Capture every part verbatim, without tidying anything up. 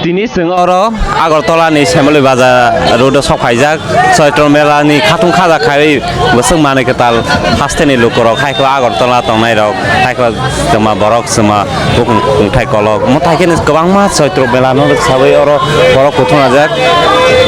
Tini chwng oro Agartala ni Semoli Bazar road o sok phaijak, Choitro Mela ni khatung khaja khaiwi bwswk manwi kwtal hasteni lukurok, hai khe Agartala tongnai rok, hai khe chwma borok chwma bukung kungthai kolok, mwtai khe kwbangma Choitro Mela no rwksawi oro borok kuthung ajak.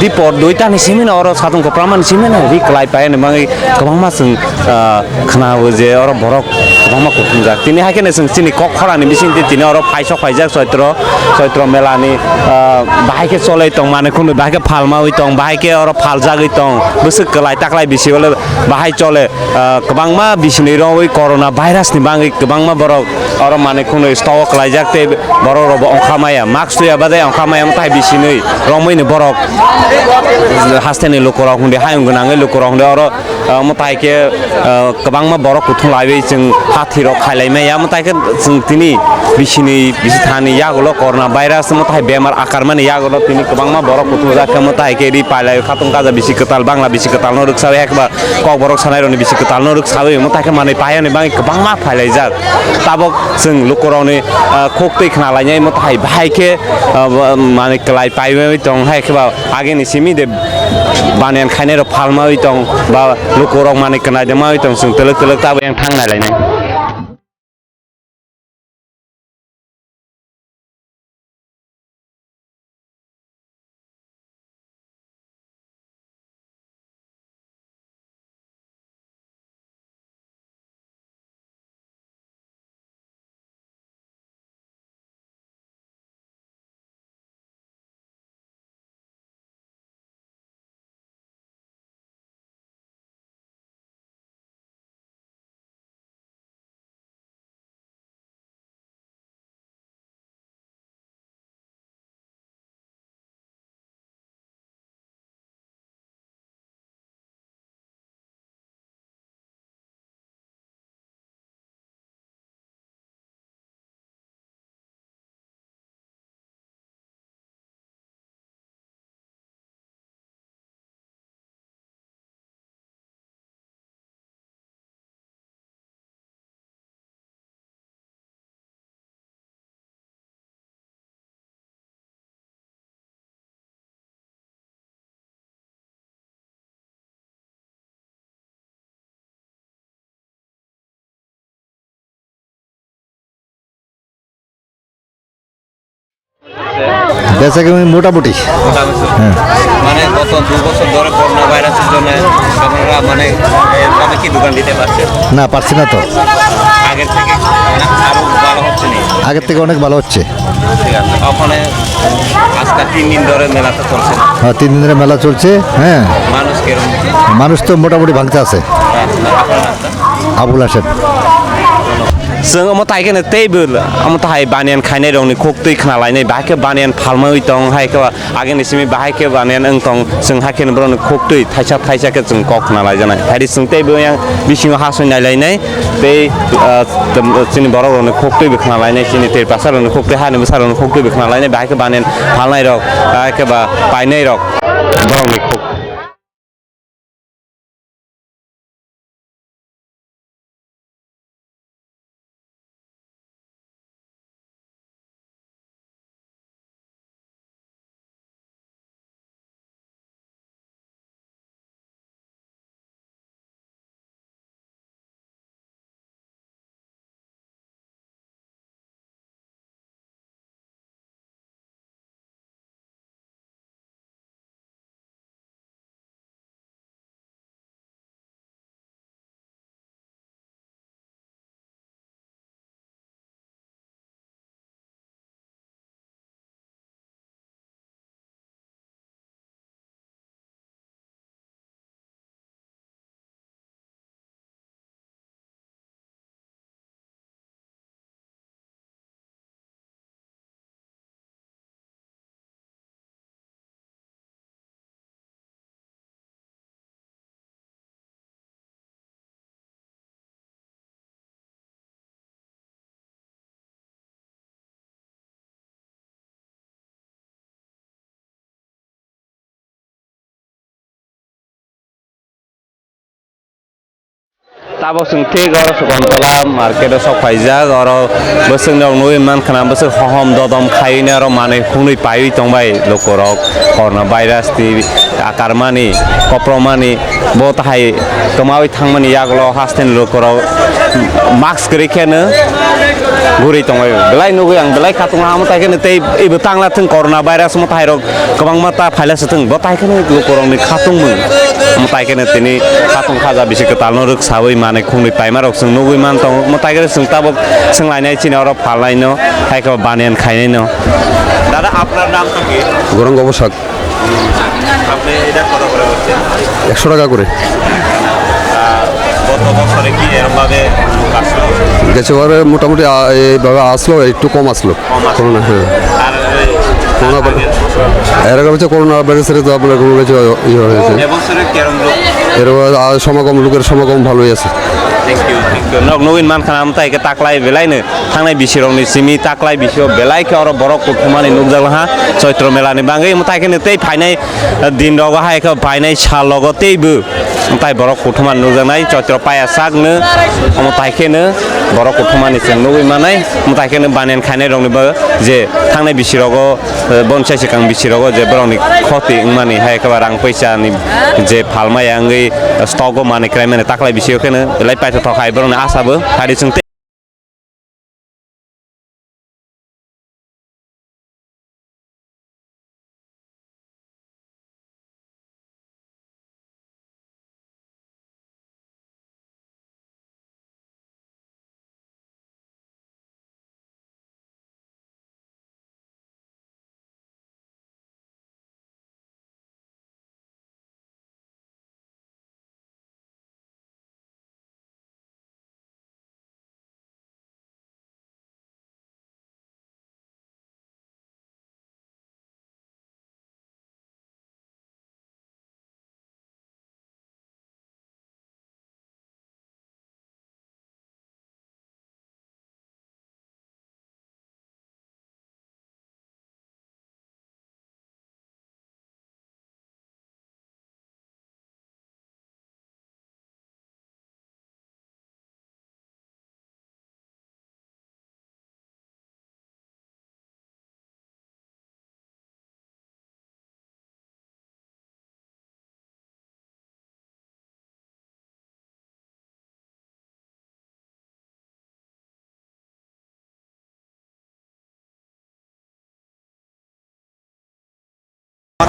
Dipor duita ni simi no oro satung kwpramma ni simi no ri kwlai pai ni bagwi kwbangma chwng, ah, khna o je oro borok kwbangma kuthumjak. Tini hai kheno chwng chini kok khorani bisingtwi tini oro phaisok phaijak Choitro, Choitro Melani, ah, bahai khe choloi tong mani khunui, bahai khe phalmawi tong, bahai khe oro phaljagwi tong, bwswk kwlai taklai bisi ole bahai chole, ah, kwbangma bisinwi rogwi corona virus ni bagwi kwbangma borok oro mani khunui stogo kwlaijak tei borok rokbo ongkha maya, mask tuya badai ongkha maya, mwtai bisinwi romwi ni borok hasteni lukurok hwnwi hayung gwnangwi lukurok hwnwi oro ah, mwtai khe, ah, kwbangma borok kuthung laiwi chwng hathirok khailai maya. Mwtai khe chwng tini bisini, bisi thani yagulo corona virus mwtai bemar akar mani yagulo tini kwbangma borok kuthung jak khe mwtai khe ri pailai khatung kaja bisi kwtal, bangla bisi kwtal no rwksawi, hai khe ba kokborok sanai rokni bisi kwtal no rwksawi mwtai khe manwi paiya ni bagwi kwbangma phailaijak. Tabok chwng lukurokni, ah, khuk twi khna lainai mwtai bahai khe, ah, manwi kwlai paiwi tong hai khe ba agini simi de. Baniyan khainai rok phalmawi tong ba lukurok manwi kwnaidemawi tong, chwng twlwk twlwk tabuk yang thang nailainai. বেচা কিনি মোটামুটি। মোটামুটি। হ্যাঁ। মানে গত দু বছর ধরে করোনা ভাইরাসের জন্য আপনারা মানে এভাবে কি দোকান দিতে পারছেন? না, পারছি না তো। আগের থেকে মানে আরো ভালো হচ্ছে নি? আগের থেকে অনেক ভালো হচ্ছে। ঠিক আছে। ওখানে আজকে তিন দিন ধরে মেলাটা চলছে। হ্যাঁ, তিন দিন ধরে মেলা চলছে। হ্যাঁ। মানুষ কিরকম? মানুষ তো মোটামুটি ভাঙতে আছে। আচ্ছা, আপনার নামটা? আবুল Hashem. Chwng omo tai kheno teibo omo tahai baniyan khainai rokni khuk twi khna lainai, bahai khe baniyan phalmawi tong, hai khe agini simi bahai khe baniyan wng tong, chwng hai kheno borokni khuk twi thaisa thaisa khe chwng kok khna laijaknai. Hairi chwng teibo yang bisingo hasoi nai lainai, tei, ah, chini borok rokni khuk twi bo khna lainai, chini Tripura rokni khuk twi, hani bwsa rokni khuk twi bo khna lainai, bahai khe baniyan phalnai rok, bahai khe ba painai rok borokni khuk. Tabok chwng thik oro Sukantola market o sok phaijak, oro bwswk rok nugwi mankha na, bwswk hohom dodom khaiwi oro manwi khungnwi paiwi tongbai lukurok, corona virus ni akarmani, kopromani, bo tahai kwmawi thangmani yagulo hasteni lukurok mask kwrwi kheno guri tongbai. Belai nugwi ang belai khatung hamtai kheno tei ebo tangla thung corona virus mo tahai rok kwbangma ta phaila se thung, bo tai kheno lukurokni khatungmung. Omo tai kheno tini khatung khaja bisi kwtalno rwksawi manwi khungwi paima rok chwng nugwi man tongo. Omo tai kheno chwng tabuk swnglainai chini oro phalnaino, hai khe baniyan khainaino. দাদা, আপনার নামটা কি? গৌরাঙ্গ বসাক। আপনি এটা কত করে করছেন? একশো টাকা করে। আহ, গত বছরে কি এরকম ভাবে লোক আসলো? গেছে বারে মোটামুটি, আ, এইভাবে আসলো, একটু কম আসলো। কম আছে। করোনা, হ্যাঁ। আর ওই করোনা তার আগের বছর? এর আগে হচ্ছে করোনা ভাইরাসের তো আপনার কোনো কিছু ইয়ে হয়েছে। এবছরে কেরম লোক? এর আগে, আ, সমাগম, লোকের সমাগম ভালোই আছে। Thank you, thank you. Nok nugwi mankha na, amtai khe taklai belai no thangnai bisirokni simi taklai bisio belai khe oro borok kuthumani nukjak laha Choitro mela ni bagwi, amtai khe no tei phainai, eh, din rogo hai khe phainai sal rogo teibo. Mwtai borok kuthumani nukjaknai, Choitro paya sakno, omo tai kheno borok kuthumani chwng nugwi manai, omo tai kheno baniyan khainai rokni bo je thangnai bisirogo, eh, bonsai swkang bisirogo je borokni khoti wngmani hai khe ba rang puisa ni je phalmaya wngwi stock o manwi kwraimani taklai bisio kheno belai paithathok hai borokni asa bo hai chwng tei.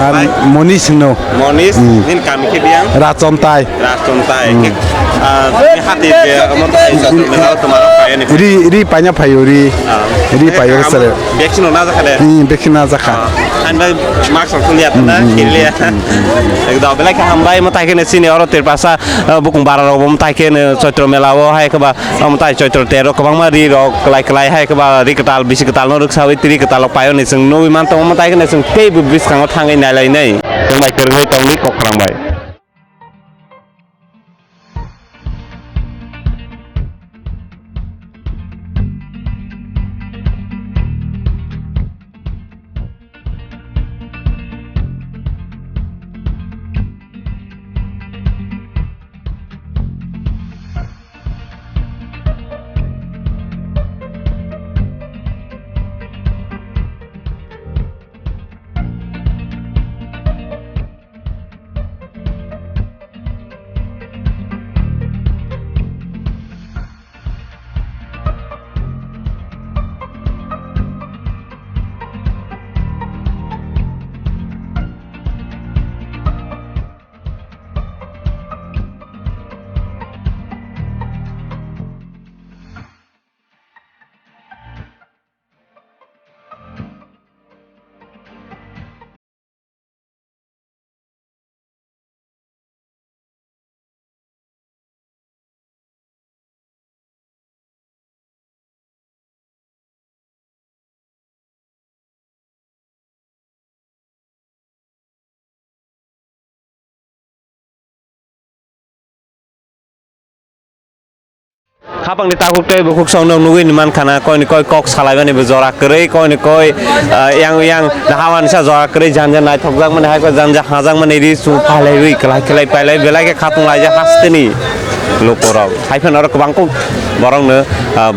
Ang Monish hwno. Monish, hmm, nini kami khe biyang? Rachomtai. Rachomtai. Hmm. Khe, ah, tini hati je, omo tai sa tu mela tu maro kaya ni. Ri, ri paina phaio, ri. Ah. Ri paio sare. Vaccine na jakha de? Hmm, vaccine na jakha. Ah. Ang bai mask rok khuli atna, hmm, hmm, khili. Hmm, hmm. Ekdom belai khe hambai, omo tai khe ne chini oro Tripura sa, ah, bukung bara rok omo tai khe ne Choitro mela o hai khe ba. Omo tai Choitro tero kwbangma ri rok kwlai kwlai hai khe ba ri kwtal bisi kwtal no rwksawi twi ri kwtal rok paio hinwi chwng nugwi man tongo, omo tai kheno chwng teibo bwskango thangwi nailainai chwng bai kwrwngwi tongwi kok kwrang bai. Khapangni takhuk tei bukhuk songno nugwi mankha na, koini koi kok salaimani bo jora kwrwi, koini koi, ah, yang yang hawan sa jora kwrwi, janja naithokjakmani, hai khe janja hajakmani, ri su pailaiwi, kwlai kwlai pailai, belai khe khatung laijak hasteni. lukurok. Hai phano oro kwbang kuk borokno, ah,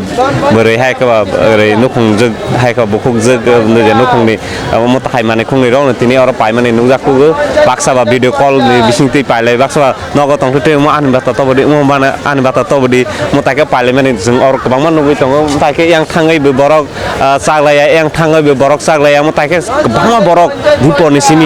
bwrwi hai khe ba, bwrwi nukhungjwk hai khe ba bukhukjwk, ah, nukjak nukhungni, ah, omo tai hai manwi khungnwi rokno tini oro paimani nukjak kugo. Baksa ba video call ni bisingtwi pailai, baksa ba nogo tongtwi twi omo ani bata tobodi, omo bana ani bata tobodi, omo tai khe pailaimani chwng oro kwbangma nugwi tongo. Omo tai khe yang thangwi bo borok, ah, chaklaiya, yang thangwi bo borok chaklaiya, omo tai khe kwbangma borok biporni simi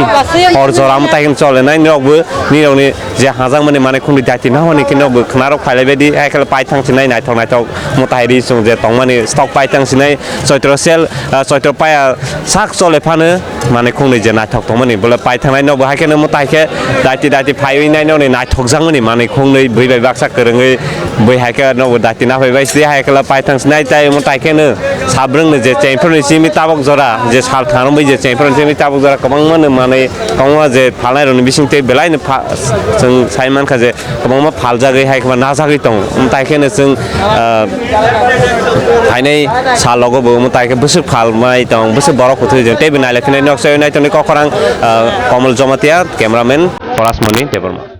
hor jora omo tai khe cholenai nirokbo, nirokni je hajakmani manwi khungni daiti nahorni khe nokbo khwnarok phailaibaidi, hai khe paithang sinai naithok naithok mwtai ri chwng je tongmani stock paithang sinai Choitro sel, ah, Choitro paya sak chole phano manwi khungni je naithok tongmani bole paithangnai nokbo hai kheno mwtai khe daiti daiti phaiwi nai nokni naithokjakmani manwi khungnwi bui bai baksa kwrwngwi bui hai khe nokbo daiti naphaibai si hai khe paithang sinai tai mwtai kheno sabrwngni je chengphurni simi tabok jora je sal thangrwngwi je chengphurni simi tabok jora kwbangmano manwi kwbangma je phalnairokni bisingtwi belaino pha-, chwng sai mankha je kwbangma phaljagwi hai kheba najagwi tongo. Mwtai kheno chwng, ah, phainai salogo bo mwtai khe bwswk phalmai tong, bwswk borok kwthwi tong, teibo nailai phinai nok sawi nai tongni kok khorang, ah, Komol Jomatia, cameraman Polasmoni Debbarma.